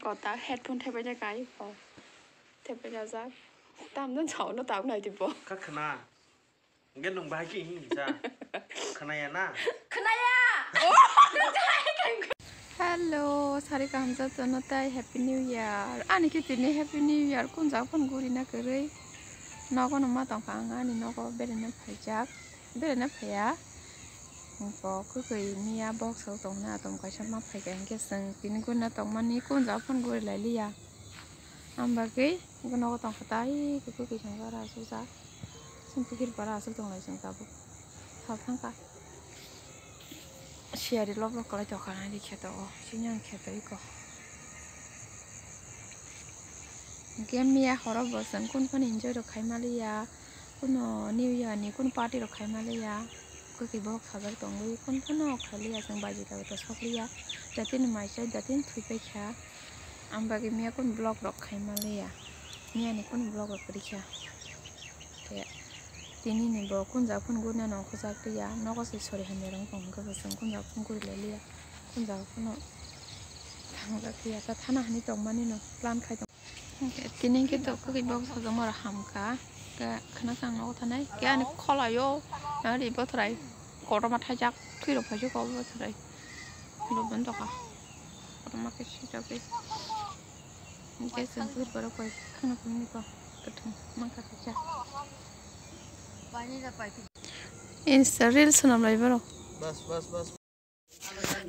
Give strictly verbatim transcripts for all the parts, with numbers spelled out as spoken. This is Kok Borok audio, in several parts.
Kota headphone thepai de kai pho. Thepai da jak. Tam dan chao no tabuk nai di bo. Kha khna. Hingke nwng bahai khe hing sa. Khnaya na? Khnaya! Hello, sari kaham jotono tai Happy New Year. Ani khe tini Happy New Year kun jak phone guri na kwrwi. Nogo no ma tong kha ang ani nogo berena phaijak. Berena phaiya. Bo kwkwi miya box o tongna tong kaisa ma phaikha hingke chwng tini gurina tongmani kun jak phone guri lai liya. Ang bagwi nogo tong kha tai kwkwi kaisa bara aswk jak. Chwng pukhir bara aswk tong lai chwng tabuk. Thok thang kha. Siyari lok lok kwlai tong kha nai di kheto o. Sini ang kheto iko. Hingke miya horo bo chwng kun phano enjoy rok khai ma liya. Kuno New Year ni kuno party rok khai ma liya. Kwkwi bohok sajak tongwi kun phano khai liya chwng baji tabuk to sok liya. Jatini mai chai jatini thwi pai kha. Ang bagwi miya kun vlog rok khai ma liya. Miya ni kun vlog rok kwrwi kha. Te tini ni bo kun jak phone gurina nong khojak liya. Nogo se sori hamya rong tong khe bo chwng kun jak phone guri lai liya. Kun jak phano thang jak liya. Ta thana hani tong mani no plan khai tong. Tini hingke to kwkwi box sajak mora hamkha. Ke khna chang nogo thanai. Ke ani kholayo. Ari bothrai. Kotorma thaijak. Thwi rok phaijak o bothrai. Bo bon doka. Kotorma khe sijak e. Hingke chwng thwi borok bai khna phunukgo. Kwthwng mankha kaisa. Insta reels swnam lai borok. Bas, bas, bas.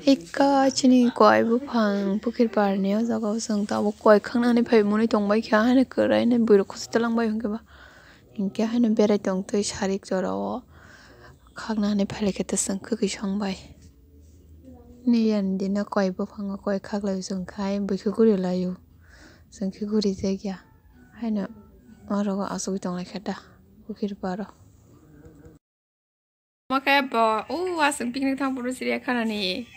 Ika chini koi buphang pukhir parni o jaga o chwng tabuk koi khaknani phai mwnwi tongbai kha haino kwrai nai bwrwi rok khosoi twlang bai hwnkhe ba hinkhe haino berai tongtwi sarik jora o khaknani phai khe ta chwng kwkwi song bai ni yan dino koi buphango koi khaklai chwng khai bwkhe guri lai o chwng khe guri jak ya haino oro o achugwi tong lai kha da pukhir paro. Omo khe bo o aswk picnic thang phuru chiriya khana ni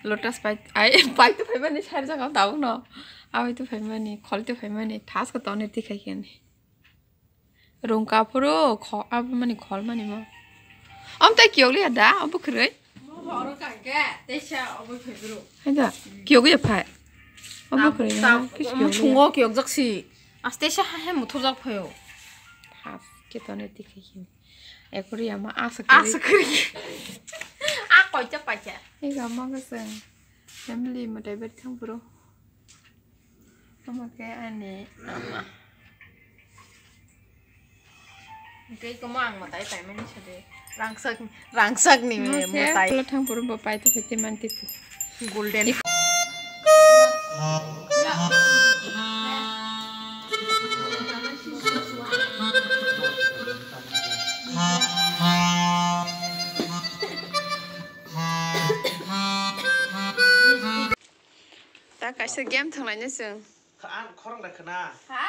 lotus pai ai pai tu phaimani sari jagao tabuk no aboni tu phaimani khol tu phaimani thasko tonwi tikha khe ni rungka phuru kho aboni khol mani mo am tai kiyok liya da abo kwrwi hai da kiyok ya phai abo kwrwi thungo kiyok jak si aste sa hai muthur jak phaio thaske tonwi tikha khe ni. Ekori ama asa kori. Asa kori. A koita pacha. Ega ama kasang. Family mo David thang bro. Ama ke ani ama. Ke komo ang matai tai mani sade. Rangsak rangsak ni me matai. Lo thang bro bo pai to fete manti. Golden. Ta kaisa game thanglaina chwng. Ang khorang da khna. Ha?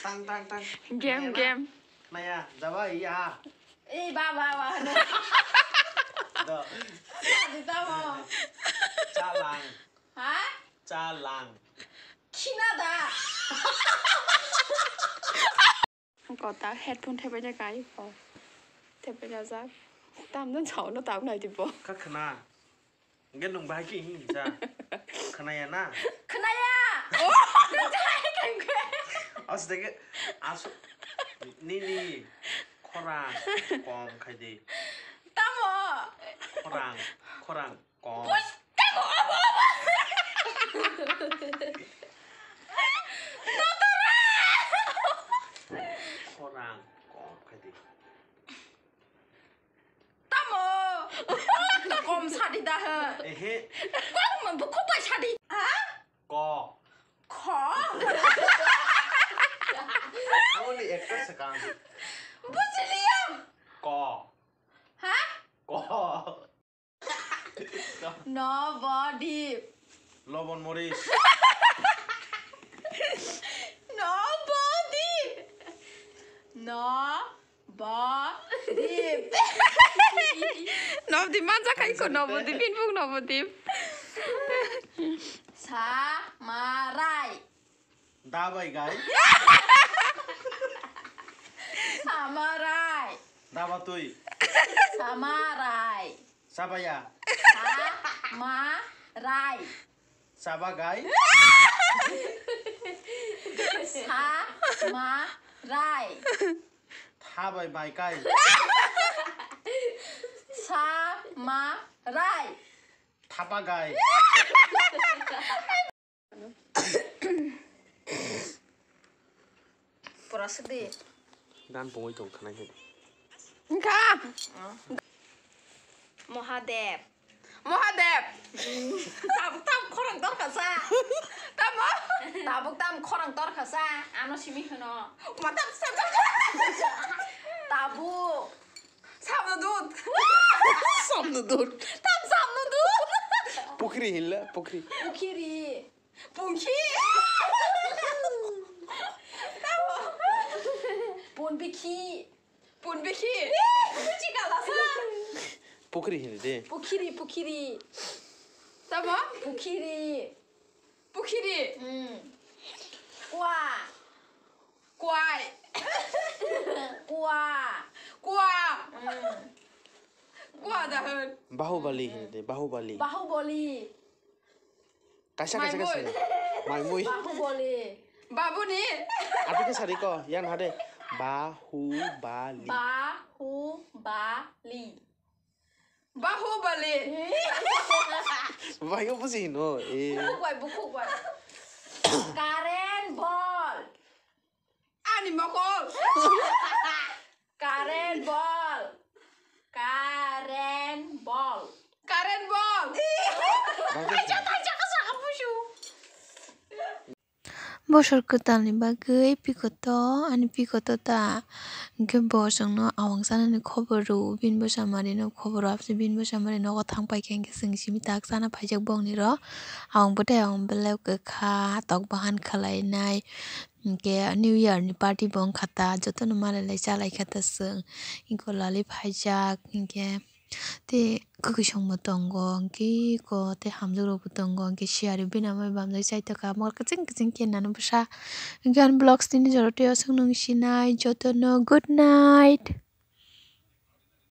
Tang tang tang. Game game. Naya, jaba iya. Eh, ba, ba, ba. Do. Di tamo. Chalang. Ha? Chalang. Khina da. Kota headphone thepai de kai pho. Thepai da jak. Tam dan chao no tabuk nai di bo. Kha khna. Hingke nwng bahai khe hing sa. Khnaya na? Khnaya! Oh! Aswk de khe, aswk nini khorang kom khai di. Tamo? Khorang, khorang kom. Bus, tamo, abo, abo! Khorang kom khai di. Tamo! Kom sadi da he. Ehe. Kom bukhu bai sadi. Ha? Ko. Kho? Aboni ekta sekang. Bujiliya. Ko. Ha? Ko. Nobodip. Lobon moris. Nobodip. No. Bo. Dip. Nobodip manjak hai ko Nobodip, Inbuk Nobodip. Sa marai. Da bai gai. Sa marai. Da ba tui. Sa marai. Sa baya. Sa marai. Chaba gai. Sa ma rai. Tha bai bai kai. Sa ma rai. Thapa gai. Pura sidi. Dan pungwi tong khanai hai. Wngkha. Mahadev. Mahadev. Tabuk tam khorang torkha sa. Tamo? Tabuk tam khorang torkha sa. Ano simi hwno. Matam sa. Tabuk. Samno dut. Samno dut. Tam samno dut. Pukhri hinla, pukhri. Pukhri. Pungkhi. Punbikhi. Punbikhi. Chikala sa. Pukhri hini de. Pukhiri, pukhiri. Tamo? Pukhiri. Pukhiri. Hmm. Kwa. Kwai. Kwa. Kwa. Hmm. Kwa da hwn. Bahubali hini de, Bahubali. Bahubali. Kaisa, kaisa, kaisa. Maimui. Maimui. Bahubali. Babuni. Ati khe sari ko, yang hade. Bahubali. Bahubali. Bahubali. Bayo buji no, eh. Bukhuk bai, bukhuk bai. Current ball. Ani mokol. Current ball. Current ball. Current ball. Bosor kwtalni bagwi pikoto, ani pikoto ta. Hwnkhe bo chwngno awang sanani khobor rw-o, bini bwsa manwi no khobor rw-o, bini bwsa manwi nogo thang paikha, hwnkhe chwng simi tak chana phaijak bongni ro. Awang bwtwi awang belai kwkha, tok bahan khwlainai. Hwnkhe New Year ni party bo wngkha ta, jotono malai lai cha lai kha ta chwng. Hwnkhe lali phaijak, hwnkhe tei kwkwi songbo tongo, hwnkhe eko tei hamjak rokbo tongo, hwnkhe siyari bini amai bamjak chai tongkha, mokol kwchwng kwchwng khe nani bwsa. Hwnkhe ani vlogs tini jora tei aswk nung sinai, jotono good night.